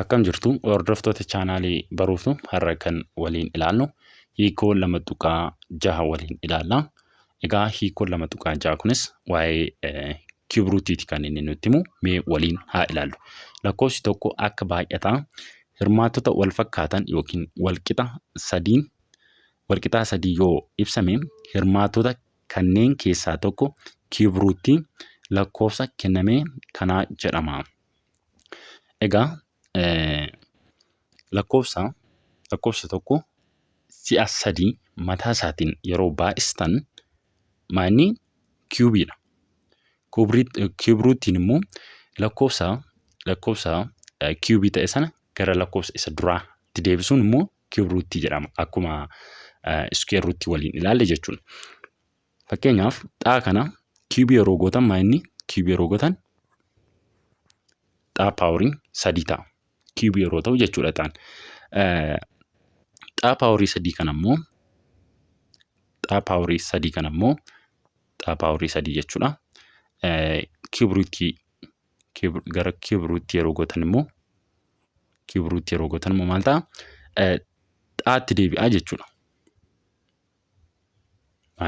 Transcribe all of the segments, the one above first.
Akkam jirtu hordoftoota chaanaalii Baruuftuu? Har'a kan waliin ilaallu hiikoo 2.6 waliin ilaalla. Egaa hiikoon 2.6 kunis waa'ee cube rootiiti kan inni nutti himu, mee waliin haa ilaallu. Lakkoofsi tokko akka baay'ataa hirmaattota wal fakkaatan yookiin walqixa sadiin walqixaa sadii yoo ibsame, hirmaattota kanneen keessaa tokko cube rootii lakkoofsa kenname kanaa jedhama. Egaa lakkoofsa tokko si'a sadii mataa isaatiin yeroo baay'istan maanni kiubiidha. Cube rootiin immoo lakkoofsa kiubii ta'e sana gara lakkoofsa isa duraatti deebisuun immoo cube rootii jedhama. Akkuma square rootii waliin ilaalle jechuudha. Fakkeenyaaf, xaa kana kiubii yeroo gootan maa inni kiubii yeroo gootan xaa powerii sadii ta'a. Kiubii yeroo ta'u jechuudha xaan. Xaa powerii sadii kana immoo, xaa powerii sadii kana immoo, xaa powerii sadii jechuudha. Cube rootii gara cube rootii yeroo gootan immoo, cube rootii yeroo gootan immoo maal ta'a? Xaatti deebi'aa jechuudha.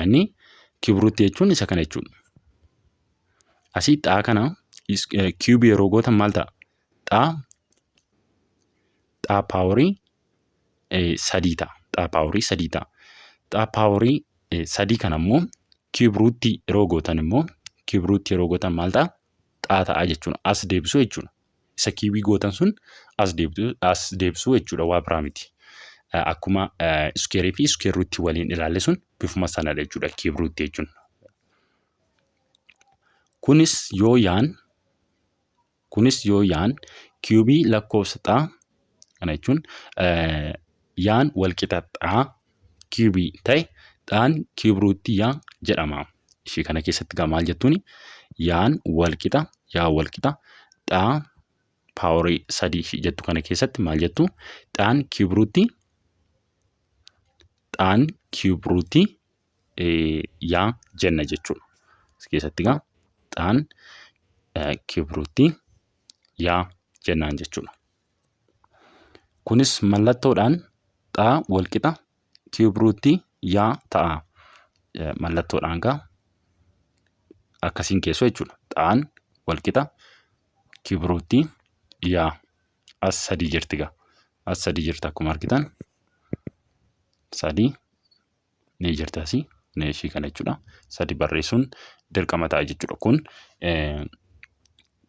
Inni cube rootii jechuun isa kana jechuudha. Asii xaa kana kiubii yeroo gootan maal ta'a? Xaa powerii sadii ta'a. Xaa powerii sadii ta'a. Xaa powerii sadii kana immoo cube rootii yeroo gootan immoo, cube rootii yeroo gootan maal ta'a? Xaa ta'a jechuudha. As deebisuu jechuudha. Isa kiubii gootan sun as deebisuu jechuudha, waa biraa miti. Akkuma squareii fi square rootii waliin ilaalle sun bifuma sanadha jechuudha cube rootii jechuun. Kunis yoo yaan kiubii lakkoofsa xaa, kana jechuun yaan walqixa xaa kiubii ta'e, xaan cube rootii yaa jedhama. Ishii kana keessatti gaa maal jettuuni? Yaan walqixa, yaa walqixa xaa powerii sadii ishii jettu kana keessatti maal jettu? Xaan cube rootii, xaan cube rootii yaa jenna jechuudha. As keessatti gaa xaan cube rootii yaa jennaan jechuudha. Kunis mallattoodhaan xaa walqixa cube rootii yaa ta'a. Mallattoodhaan gaa akkasiin keessoo jechuudha. Xaan walqixa cube rootii yaa, as sadii jirti gaa. As sadii jirti, akkuma argitan. Sadii ni jirti asii. Ni ishii kana jechuudha. Sadi barreessuun dirqama ta'a jechuudha. Kun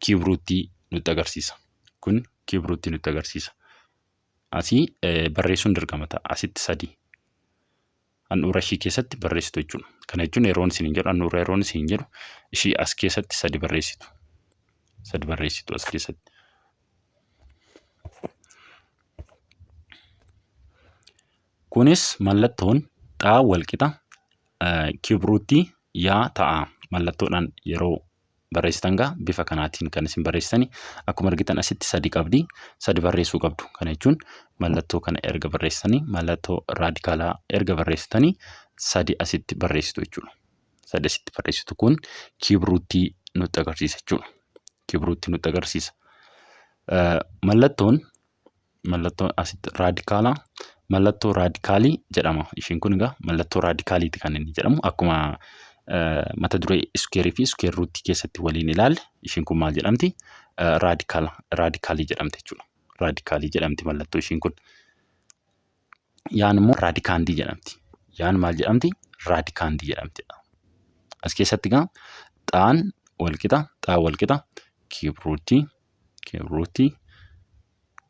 cube rootii nutti agarsiisa. Kun cube rootii nutti agarsiisa. Asii barreessuun dirqama ta'a. Asitti sadii. Handhuura ishii keessatti barreessitu jechuudha. Kana jechuun yeroon isin jedhu, handhuura yeroon isin jedhu, ishii as keessatti sadi barreessitu. Sadi barreessitu as keessatti. Kunis mallattoon xaa walqixa cube rootii yaa ta'a. Mallattoodhaan yeroo barreessitan gaa bifa kanaatiin kan isin barreessitani. Akkuma argitan asitti sadi qabdi. Sadi barreessuu qabdu. Kana jechuun mallattoo kana erga barreessitanii, mallattoo raadikaalaa erga barreessitanii, sadi asitti barreessitu jechuudha. Sadi asitti barreessitu, kun cube rootii nutti agarsiisa jechuudha. Cube rootii nutti agarsiisa. Mallattoon asitti raadikaalaa mallattoo raadikaalii jedhama. Ishiin kun egaa mallattoo raadikaaliiti kan inni jedhamu. Akkuma mata duree squareii fi square rootii keessatti waliin ilaalle, ishiin kun maal jedhamti? Raadikaala, raadikaalii jedhamti jechuudha. Raadikaalii jedhamti mallattoo ishiin kun. Yaan immoo raadikaandii jedhamti. Yaan maal jedhamti? Raadikaandii jedhamti. As keessatti egaa xaan walqixa, xaa walqixa cube rootii, cube rootii,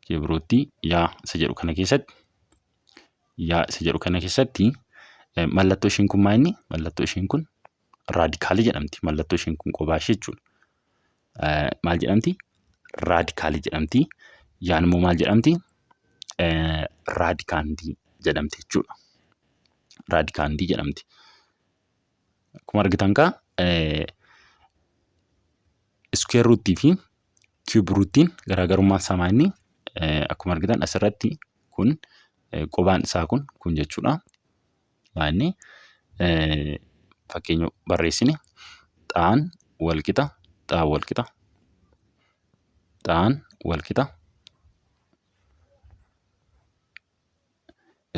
cube rootii yaa isa jedhu kana keessatti, yaa isa jedhu kana keessatti mallattoo ishiin kun maa inni? Mallattoo ishiin kun raadikaalii jedhamti. Mallattoo ishiin kun qophaa ishee jechuudha. Maal jedhamti? Raadikaalii jedhamti. Yaan immoo maal jedhamti? Raadikaandii jedhamti jechuudha. Raadikaandii jedhamti. Akkuma argitan kaa square rootii fi cube rootiin garaagarummaan isaa maa inni? Akkuma argitan asirratti kun qobaan isaa kun jechuudha. Maa inni fakkeenya barreessine, xaan walqixa, xaa walqixa, xaan walqixa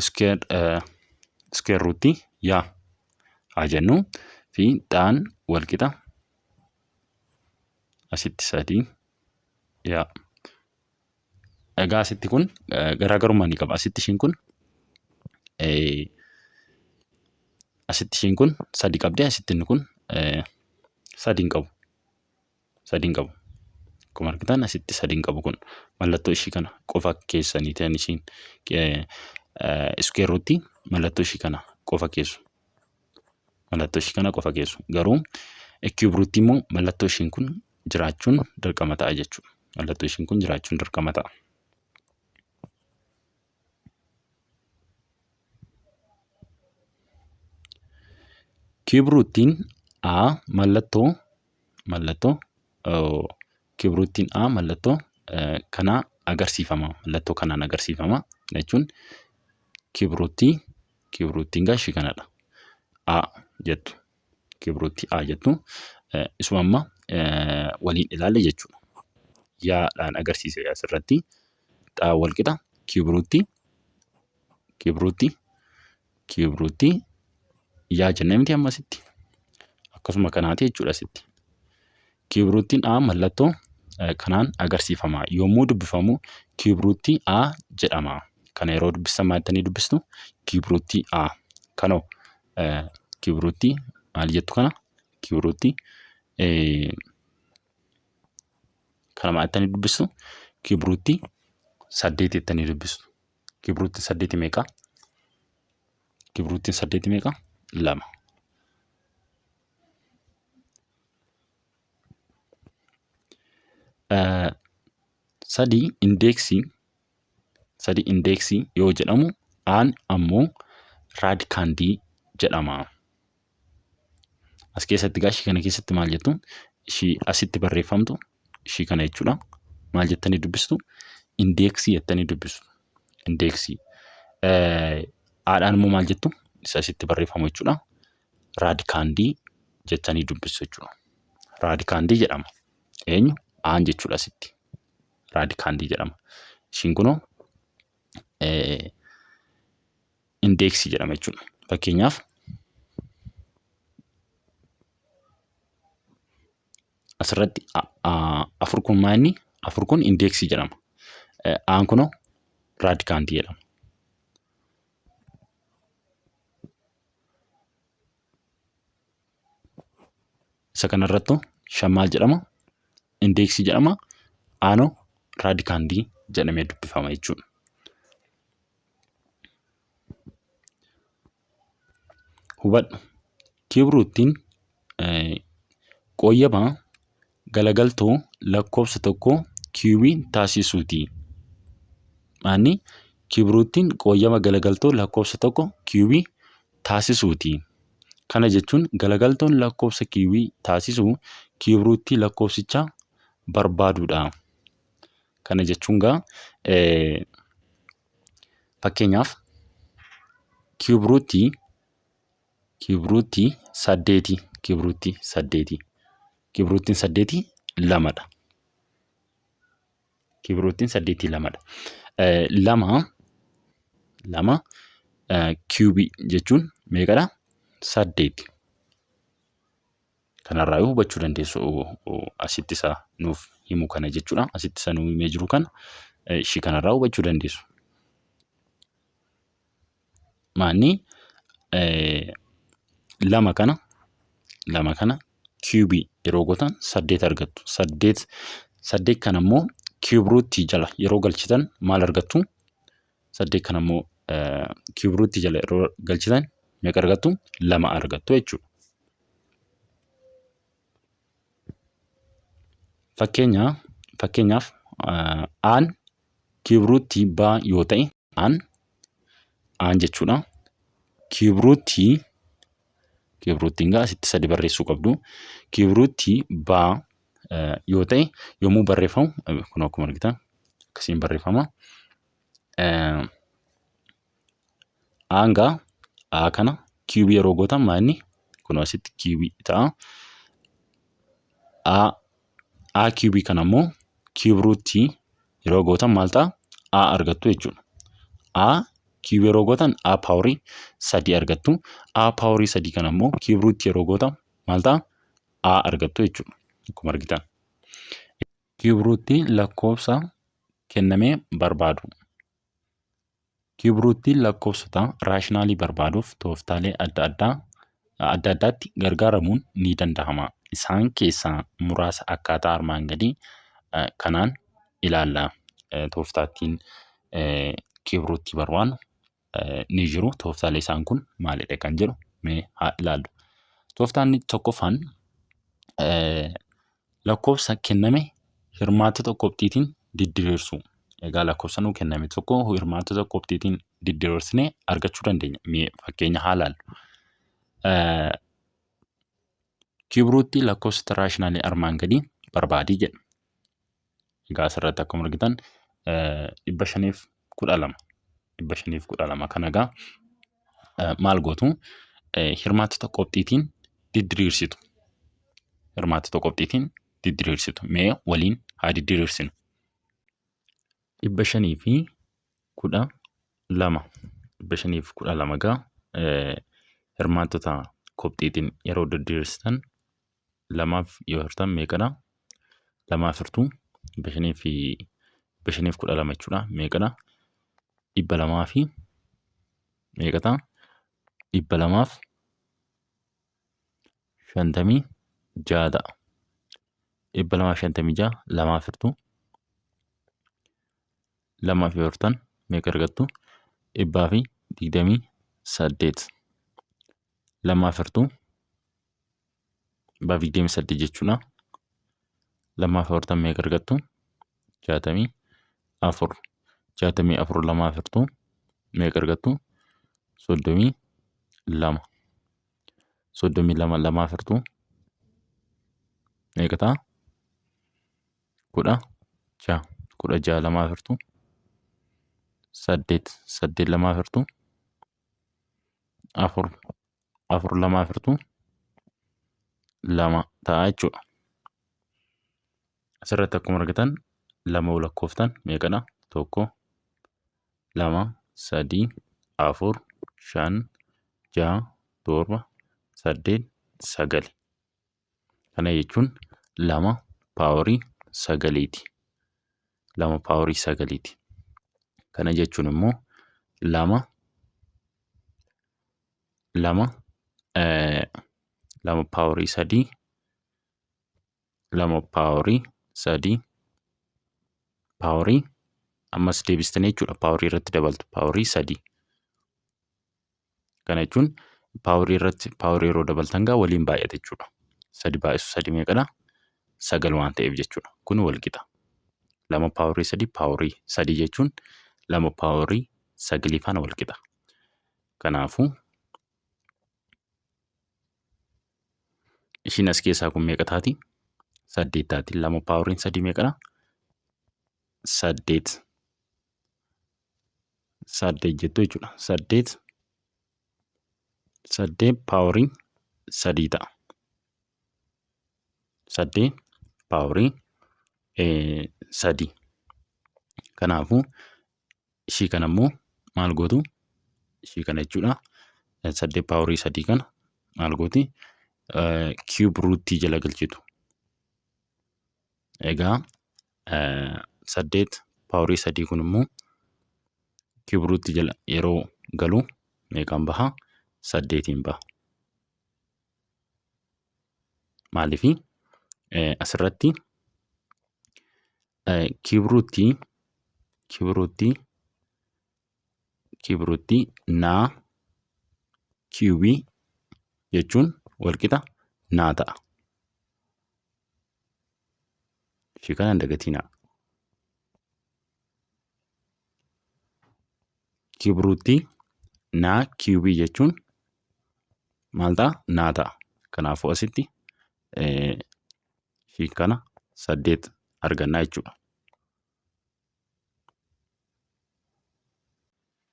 Square rootii yaa haa jennu fi xaan wal qixa asitti sadii yaa. Egaa asitti kun garaagarummaa ni qaba. Asitti ishiin kun asitti ishiin kun sadi qabdi asitti inni kun sadi hin qabu. Sadi hin qabu. Akkuma argitan asitti sadi hin qabu kun mallattoo ishii kana qofa keessanii ta'an ishiin square root mallattoo ishii kana qofa keessu. Mallattoo ishii kana qofa keessu. Garuu cube root immoo mallattoo ishiin kun jiraachuun dirqama ta'a jechuudha. Mallattoo ishiin kun jiraachuun dirqama ta'a. Cube rootiin A mallattoo mallattoo cube rootiin A mallattoo kanaa agarsiifama. Mallattoo kanaan agarsiifama jechuun cube rootii cube rootiin gaa ishii kanadha. A jettu cube rootii A jettu isuma amma waliin ilaalle jechuudha. Yaadhaan agarsiise asirratti xaa wal qixa cube rootii cube rootii cube rootii yaa jennee miti amma asitti. Akkasuma kanaati jechuudha asitti. Cube rootiin A mallattoo kanaan agarsiifama. Yommuu dubbifamu cube rootii A jedhama. Kana yeroo dubbistan maal jettanii dubbistu? Cube rootii A. Kanoo cube rootii maal jettu kana? Cube rootii kana maal jettanii dubbistu? Cube rootii saddeet jettanii dubbistu. Cube rootiin saddeeti meeqa? Cube rootiin saddeeti meeqa? Lama. Sadii indeeksii sadii indeeksii yoo jedhamu aan ammoo raadikaandii jedhama. As keessatti egaa ishii kana keessatti maal jettu? Ishii asitti barreeffamtu ishii kana jechuudha. Maal jettanii dubbistu? Indeeksii jettanii dubbistu. Indeeksii. Aadhaan immoo maal jettu? Isa asitti barreeffamu jechuudha. Raadikaandii jettanii dubbistu jechuudha. Raadikaandii jedhama. Eenyu? Aan jechuudha asitti. Raadikaandii jedhama. Ishiin kunoo indeeksii jedhama jechuudha. Fakkeenyaaf asirratti afur kun maal inni? Afur kun indeeksii jedhama. Aan kunoo raadikaandii jedhama. Isa kanarrattu shan maal jedhama? Indeeksii jedhama. Aanoo raadikaandii jedhamee dubbifama jechuudha. Hubadhu. Kiibruuttiin qooyyaba galagaltoo lakkoofsa tokkoo kiiwii taasisuuti. Maanni kiibruuttiin qooyyaba galagaltoo lakkoofsa tokko kiiwii taasisuuti. Kana jechuun galagaltoon lakkoofsa kiiwii taasisu kiibruuttii lakkoofsichaa barbaaduudha. Kana jechuun gaa fakkeenyaaf kiibruuttii kiibruuttii saddeeti kiibruuttii saddeeti kiibruuttiin saddeeti lamadha. Kiibruuttiin saddeetii lamadha. Lama lama kiubii jechuun meeqadha? Saddeeti. Kanarraa yoo hubachuu dandeessu asitti isa nuuf himu kana jechuudha. Asitti isa nuuf himee jiru kana ishii kanarraa hubachuu dandeessu. Maanni lama kana lama kana kiubii yeroo gootan saddeet argattu. Saddeet saddeet kana immoo kiub ruutii jala yeroo galchitan maal argattu? Saddeet kana immoo kiub ruutii jala yeroo galchitan meeqa argattu? Lama argattu jechuudha. Fakkeenya fakkeenyaaf aan kiub ruutii baa yoo ta'e aan aan jechuudha. Kiub ruutii kiub ruutiin gaa asitti sadi barreessuu qabdu. Kiub ruutii baa yoo ta'e yommuu barreeffamu kun akkuma argitan akkasiin barreeffama. Aan gaa A kana kiubii yeroo gootan maa inni kun asitti kiubii ta'a. A A kiubii kana immoo kiub ruutii yeroo gootan maal ta'a? A argattu jechuudha. A Cube yeroo gootan A powerii sadii argattu. A powerii sadii kana immoo cube rootii yeroo gootan maal ta'a? A argattu jechuudha. Akkuma argitan. Cube rootii lakkoofsa kennamee barbaadu. Cube rootiin lakkoofsota raashinaalii barbaaduuf tooftaalee adda addaa adda addaatti gargaaramuun ni danda'ama. Isaan keessaa muraasa akkaataa armaan gadii kanaan ilaalla. Tooftaa ittiin cube rootii barbaannu ni jiru. Tooftaalee isaan kun maalidha kan jedhu mee haa ilaallu. Tooftaan tokkoffaan lakkoofsa kenname hirmaattota qobxiitiin didiriirsuu. Egaa lakkoofsa nuu kenname tokko hirmaattota qobxiitiin didiriirsinee argachuu dandeenya. Mee fakkeenya haa ilaallu. Cube rootii lakkoofsota raashinaalii armaan gadii barbaadii jedha. Egaa asirratti akkuma argitan 512. 512 kana egaa maal gootu? Hirmaattota qobxiitiin didiriirsitu. Hirmaattota qobxiitiin didiriirsitu. Mee waliin haa didiriirsinu. 512. 512 egaa hirmaattota qobxiitiin yeroo didiriirsitan lamaaf yoo hirtan meeqadha? Lamaaf hirtuu 512 jechuudha. Meeqadha? 200 fi meeqa ta'a? 256 ta'a. 256 lamaaf hirtuu lamaaf yoo hirtan meeqa argattu? 128. Lamaaf hirtuu 128 jechuudha. Lamaaf yoo hirtan meeqa argattu? 64. 64 lamaaf hirtuu meeqa argattu? 32. 32 lamaaf hirtuu meeqa ta'a? 16. 16 lamaaf hirtuu 8. 8 lamaaf hirtuu 4. 4 lamaaf hirtuu 2 ta'a jechuudha. Asirratti akkuma argitan lama yoo lakkooftan meeqadha? Tokko, lama, sadii, afur, shan, ja'a, torba, saddeet, sagali. Kana jechuun lama paaworii sagaliiti. Lama paaworii sagaliiti. Kana jechuun immoo lama lama lama paaworii sadii lama paaworii sadii paaworii ammas deebistanii jechuudha paaworii irratti dabaltu paaworii sadii. Kana jechuun paaworii irratti paaworii yeroo dabaltan gaa waliin baay'ata jechuudha. Sadi baay'isu sadi meeqadha? Sagal waan ta'eef jechuudha. Kun wal qixa. Lama paaworii sadii paaworii sadii jechuun lama paaworii sagalii faana wal qixa. Kanaafuu ishiin as keessaa kun meeqa taati? Saddeet taati. Lama paaworiin sadii meeqadha? Saddeet. Saddeet jettu jechuudha. Saddeet. Saddeet paaworii sadii ta'a. Saddeet paaworii sadii. Kanaafuu ishii kana immoo maal gootu? Ishii kana jechuudha. Saddeet paaworii sadii kana maal gooti? Cube rootii jala galchitu. Egaa saddeet paaworii sadii kun immoo cube rootii jala yeroo galu meeqaan baha? Saddeetiin baha. Maaliifi asirratti cube rootii cube rootii cube rootii naa kiubii jechuun walqixa naa ta'a. Ishii kana hin dagatinaa. Cube rootii naa kiubii jechuun maal ta'a? Naa ta'a. Kanaafuu asitti ishii kana saddeet argannaa jechuudha.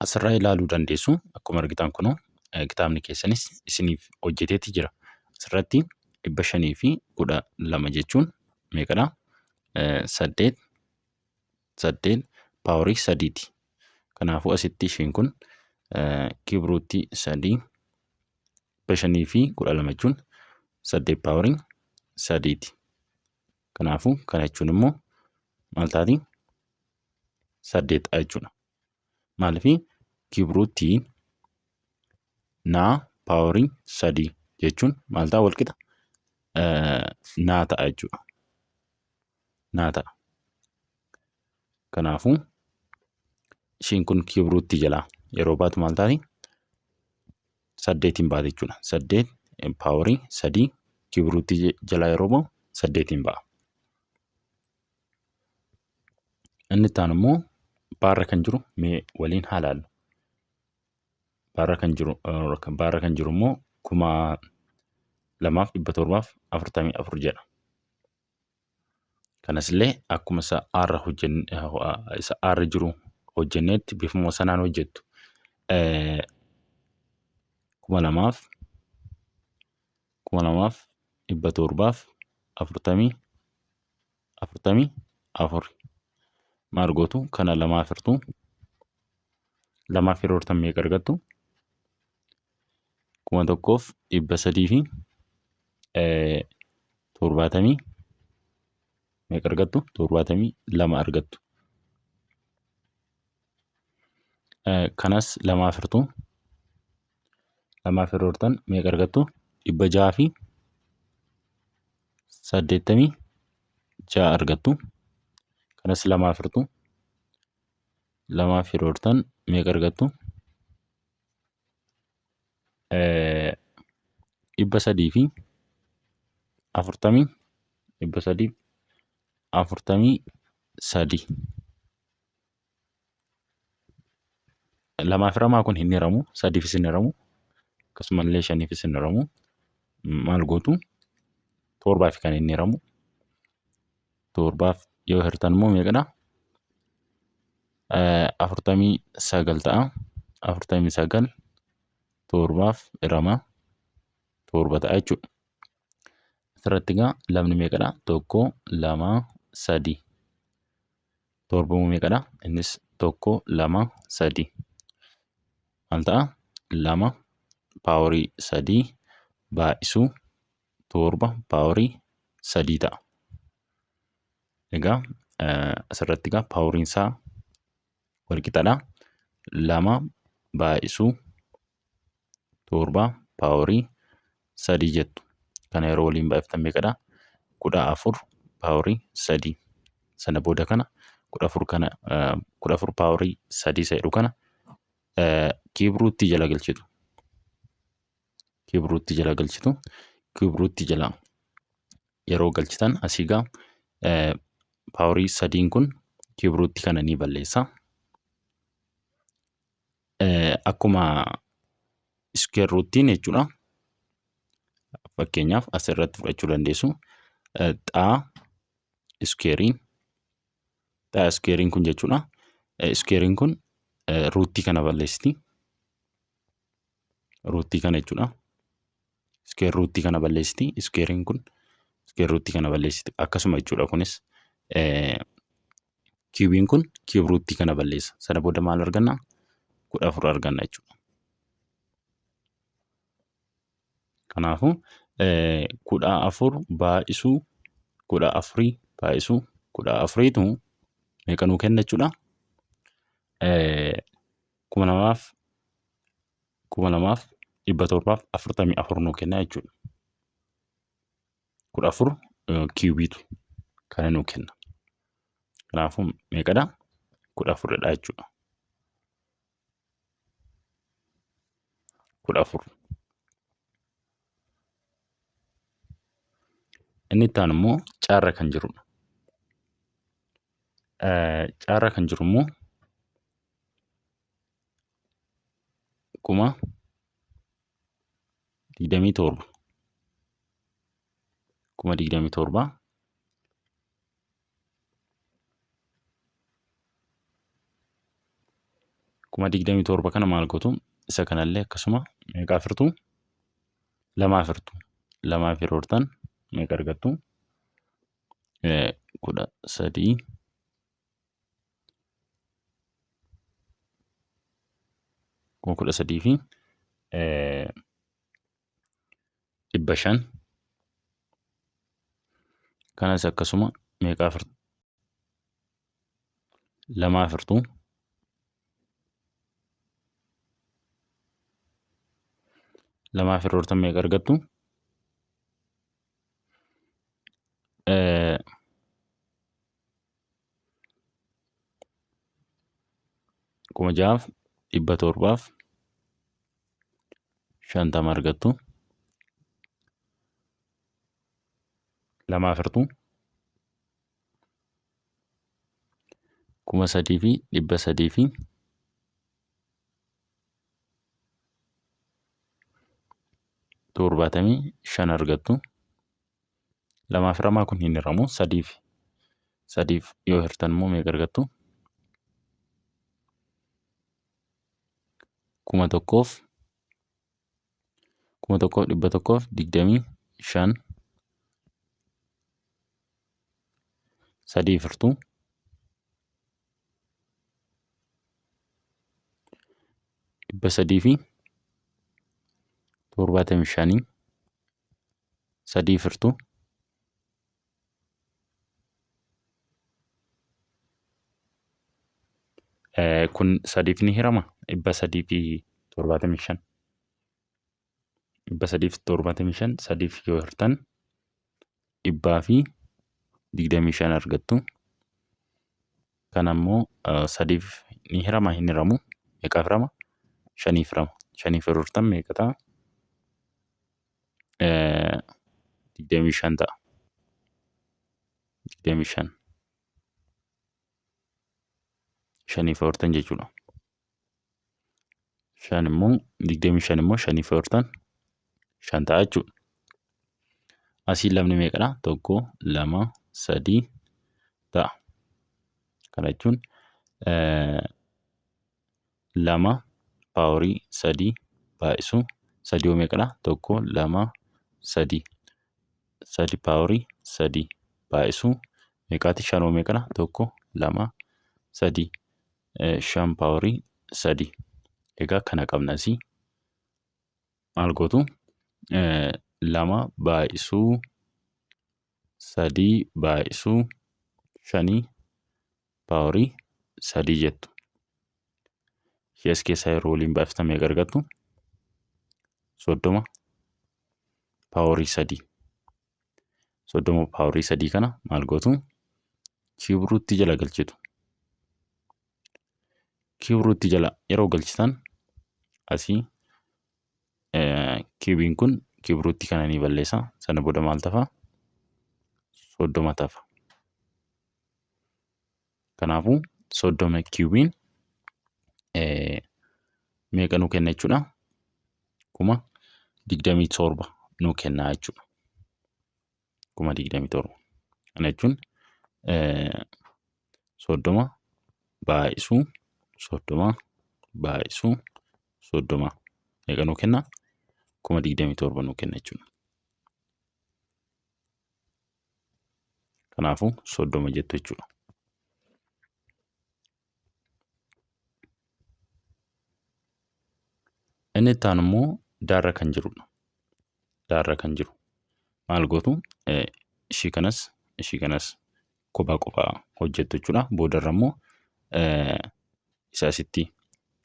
Asirraa ilaaluu dandeessu. Akkuma argitan kunoo kitaabni keessanis isiniif hojjeteeti jira. Asirratti 512 jechuun meeqadha? Saddeet saddeet paaworii sadiiti. Kanaafuu asitti ishiin kun Kiibruutti 3 512 jechuun 8 paaworii 3ti. Kanaafuu kana jechuun immoo maal taati? 8 ta'a jechuudha. Maaliif kiibruutti naa paaworii 3 jechuun maal ta'a walqixa? Naa ta'a jechuudha. Naa ta'a. Kanaafuu ishiin kun kiibruutti jalaa yeroo baatu maal taati? 8n baate jechuudha. 8 paaworii 3 kiibruutti jalaa yeroo bahu 8n ba'a. Inni itti aanu immoo baarra kan jiru mee waliin haa ilaallu. Baarra kan jiru baarra kan jiru immoo 2744 jedha. Kanas illee akkuma isa aarra hojjenne isa aarra jiru hojjenneetti bifuma sanaan hojjettu. Kuma lamaaf kuma lamaaf dhibba torbaaf afurtamii afurtamii afur maal gootu kana lamaaf hirtu lamaaf yeroo hirtan meeqa argattu? Kuma tokkoof dhibba sadii fi torbaatamii meeqa argattu? 72 argattu. Kanas lamaaf hirtu lamaaf yeroo hirtan meeqa argattu? 686 argattu. Kanas lamaaf hirtu lamaaf yeroo hirtan meeqa argattu? Dhibba sadii fi afurtamii 343. Lamaaf hiramaa kun hin hiramu, sadiifis hin hiramu, akkasumallee shaniifis hin hiramu. Maal gootu? Torbaaf kan inni hiramu. Torbaaf yoo hirtan immoo meeqadha? 49 ta'a. 49 torbaaf hirama torba ta'a jechuudha. Asirratti egaa lamni meeqadha? Tokko, lama, sadi. Torba immoo meeqadha? Innis tokko, lama, sadi. Maal ta'a? Lama paaworii sadii baay'isuu torba paaworii sadii ta'a. Egaa asirratti egaa paaworiin isaa walqixadha. Lama baay'isuu torba paaworii sadii jettu. Kana yeroo waliin baay'iftan meeqadha? 14 paaworii sadii. Sana booda kana 14 kana 14 paaworii sadii isa jedhu kana kiibruutti jala galchitu. Kiibruutti jala galchitu. Kiibruutti jala yeroo galchitan asii gaa paaworii sadiin kun kiibruutti kana ni balleessa. Akkuma iskeer ruuttiin jechuudha. Fakkeenyaaf asirratti fudhachuu dandeessu. Xaa iskeeriin xaa iskeeriin kun jechuudha. Iskeeriin kun ruuttii kana balleessiti. Ruuttii kana jechuudha. Iskeer ruuttii kana balleessiti. Iskeeriin kun iskeer ruuttii kana balleessiti. Akkasuma jechuudha kunis kiibiin kun kiib ruuttii kana balleessa. Sana booda maal arganna? 14 arganna jechuudha. Kanaafuu 14 baay'isuu 14 baay'isuu 14tu meeqa nuu kenna jechuudha? Kuma lamaaf 2744 nuu kenna jechuudha. 14 kiibiitu kana nuu kenna. Kanaafuu meeqadha? 14dha jechuudha. 14. Inni itti aanu immoo caarra kan jirudha. Caarra kan jiru immoo 27,000. 27,000 27,000 kana maal gootu? Isa kanallee akkasuma meeqaaf hirtu? Lamaaf hirtu. Lamaaf yeroo hirtan meeqa argattu? 13 13,500. Kanas akkasuma meeqaaf hirtu? Lamaaf hirtu. Lamaaf yeroo hirtan meeqa argattu? 6750 argattu. Lamaaf hirtu. 3375 argattu. Lamaaf hiramaa kun hin hiramu. Sadiif sadiif yoo hirtan immoo meeqa argattu? Kuma tokkoof 1125 sadiif hirtu. 375 sadiif hirtu. Kun sadiif ni hirama. 375. 375 sadiif yoo hirtan 125 argattu. Kana immoo sadiif ni hirama hin hiramu. Meeqaaf hirama? Shaniif hirama. Shaniif yeroo hirtan meeqa ta'a? 25 ta'a. 25. Shaniif yoo hirtan jechuudha. Shan immoo 25 immoo shaniif yoo hirtan 5 ta'a jechuudha. Asii lamni meeqadha? 1, 2, 3 ta'a. Kana jechuun 2 paaworii 3 baay'isu 3 yoo meeqadha? 1, 2, 3. 3 paaworii 3 baay'isu meeqaati? 5 yoo meeqadha? 1, 2, 3. 5 paaworii 3. Egaa kana qabna asii. Maal gootu? 2 baay'isuu 3 baay'isuu 5 paaworii 3 jettu. Ishee as keessaa yeroo waliin baay'iftan meeqa argattu? 30 paaworii 3. 30 paaworii 3 kana maal gootu? Kiibruutti jala galchitu. Kiibruutti jala yeroo galchitan asii kiibiin kun kiibruutti kana ni balleessa. Sana booda maal tafa? 30 tafa. Kanaafuu 30 kiibiin meeqa nuu kenna jechuudha? 27,000 nuu kenna jechuudha. 27,000. Kana jechuun 30 baay'isuu 30 baay'isuu 30 meeqa nuu kenna? 27,000 nuu kenna jechuudha. Kanaafuu 30 jettu jechuudha. Inni itti aanu immoo daarra kan jirudha. Daarra kan jiru. Maal gootu? Ishii kanas ishii kanas kophaa kophaa hojjettu jechuudha. Boodarra immoo isa asitti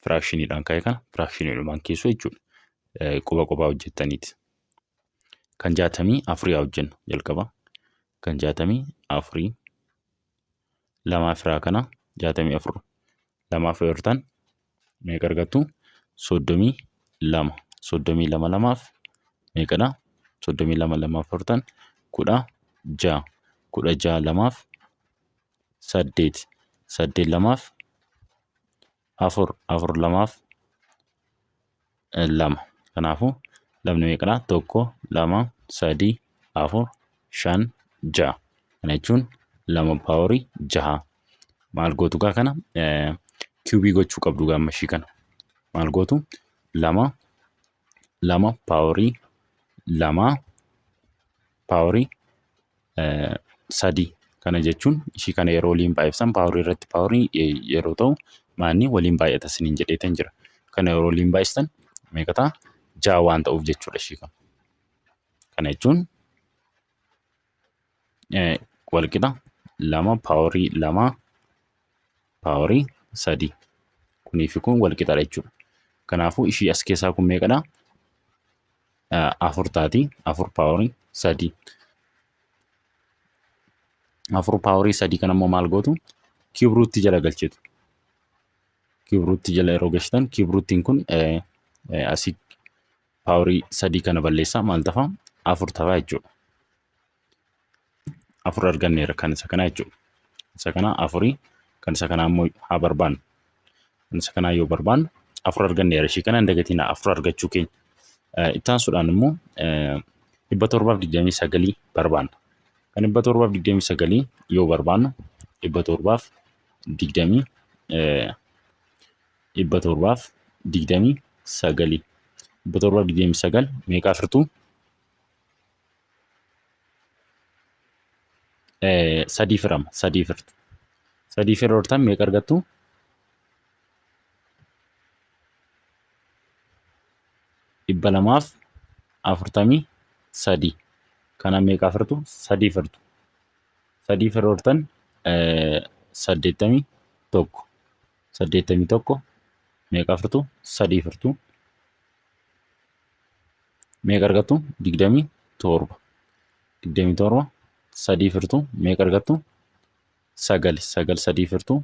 firaakshiniidhaan ka'e kana firaakshiniidhumaan keessu jechuudha. Quba qophaa hojjettaniiti. Kan 64 haa hojjennu jalqaba. Kan 64 lamaa firaa kana 64 lamaaf yoo hirtan meeqa argattu? 32. 32 lamaaf meeqadha? 32 lamaaf hirtan 16. 16 lamaaf 8. 8 lamaaf 4. 4 lamaaf 2. Kanaafuu lamni meeqadha? 1, 2, 3, 4, 5, 6. Kana jechuun 2 paaworii 6. Maal gootu gaa kana kiubii gochuu qabdu gaa amma ishii kana. Maal gootu? 2 2 paaworii 2 paaworii 3. Kana jechuun ishii kana yeroo waliin baay'iftan paaworii irratti paaworii yeroo ta'u maanni waliin baay'ata isiniin jedheetan jira. Kana yeroo waliin baay'istan meeqa ta'a? 6 waan ta'uuf jechuudha ishii kana. Kana jechuun walqixa 2 paaworii 2 paaworii 3. Kunii fi kun walqixadha jechuudha. Kanaafuu ishii as keessaa kun meeqadha? 4 taati. 4 paaworii 3. 4 paaworii 3 kana immoo maal gootu? Kiibruutti jala galchitu. Kiibruutti jala yeroo galchitan kiibruuttiin kun asii paaworii 3 kana balleessaa maal tafa? 4 tafa jechuudha. 4 arganneera kan isa kanaa jechuudha. Isa kanaa afurii kan isa kanaa immoo haa barbaannu. Kan isa kanaa yoo barbaannu 4 arganneera. Ishii kana hin dagatinaa 4 argachuu keenya. Itti aansuudhaan immoo 729 barbaanna. Kan 729 yoo barbaannu dhibba torbaaf digdamii 729. 729 meeqaaf hirtuu? Sadii firama. Sadii firtu. Sadii firuu hirtan meeqa argattu? 243. Kana meeqaaf hirtu? Sadii firtu. Sadii firuu hirtan 81. 81 meeqaaf hirtu? Sadii firtu. Meeqa argattu? 27. 27 sadii firtu meeqa argattu? 9. 9 sadii firtu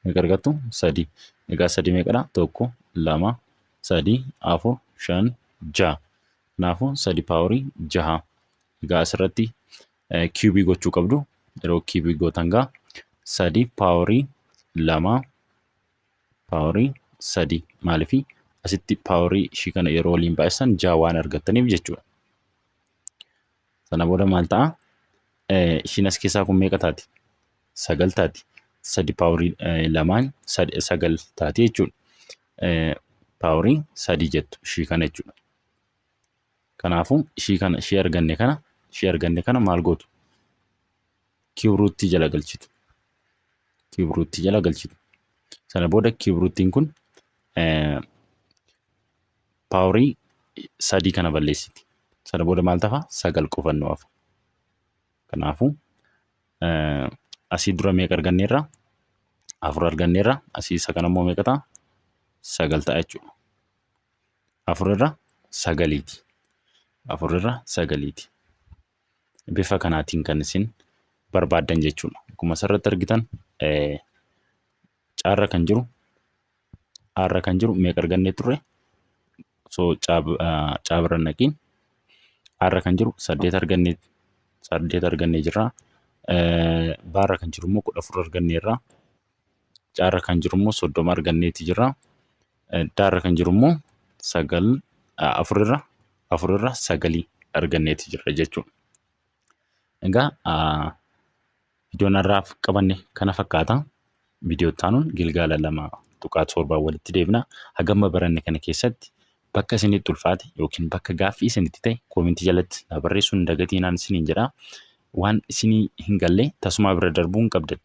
meeqa argattu? 3. Egaa 3 meeqadha? 1, 2, 3, 4, 5, 6. Kanaafuu 3 paaworii 6. Egaa asirratti kiubii gochuu qabdu. Yeroo kiubii gootan gaa 3 paaworii 2 paaworii 3 maaliif asitti paaworii ishii kana yeroo waliin baay'isan 6 waan argattaniif jechuudha. Sana booda maal ta'a? Ishiin as keessaa kun meeqa taati? 9 taati. 3 paaworii lamaan 9 taati jechuudha. Paaworii 3 jettu ishii kana jechuudha. Kanaafuu ishii kana ishii arganne kana ishii arganne kana maal gootu? Kiibruuttii jala galchitu. Kiibruuttii jala galchitu. Sana booda kiibruuttiin kun paaworii 3 kana balleessiti. Sana booda maal tafa? 9 qofa nu hafa. Kanaafuu asii dura meeqa arganneerra? 4 arganneerra. Asii isa kana immoo meeqa ta'a? 9 ta'a jechuudha. 4 irra sagaliiti. 4 irra sagaliiti. Bifa kanaatiin kan isin barbaaddan jechuudha. Akkuma asirratti argitan caarra kan jiru aarra kan jiru meeqa argannee turre? Osoo caabira naqiin aarra kan jiru 8 argannee 8 argannee jirra. Baarra kan jiru immoo 14 arganneerra. Caarra kan jiru immoo 30 arganneeti jirra. Daarra kan jiru immoo 9 4 irra 4 irra sagalii arganneeti jirra jechuudha. Egaa viidiyoon har'aaf qabanne kana fakkaata. Viidiyoo itti aanuun gilgaala 2.7 walitti deebina. Hagamma baranne kana keessatti bakka isinitti ulfaate yookiin bakka gaaffii isinitti ta'e koomentii jalatti na barreessuun hin dagatinaan isiniin jedha. Waan isinii hin galle tasumaa bira darbuu hin qabdan.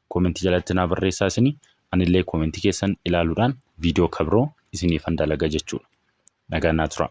Koomentii jalatti naa barreessaa isinii anillee koomentii keessan ilaaluudhaan viidiyoo kabiroo isiniifan dalaga jechuudha. Nagaan naa turaa.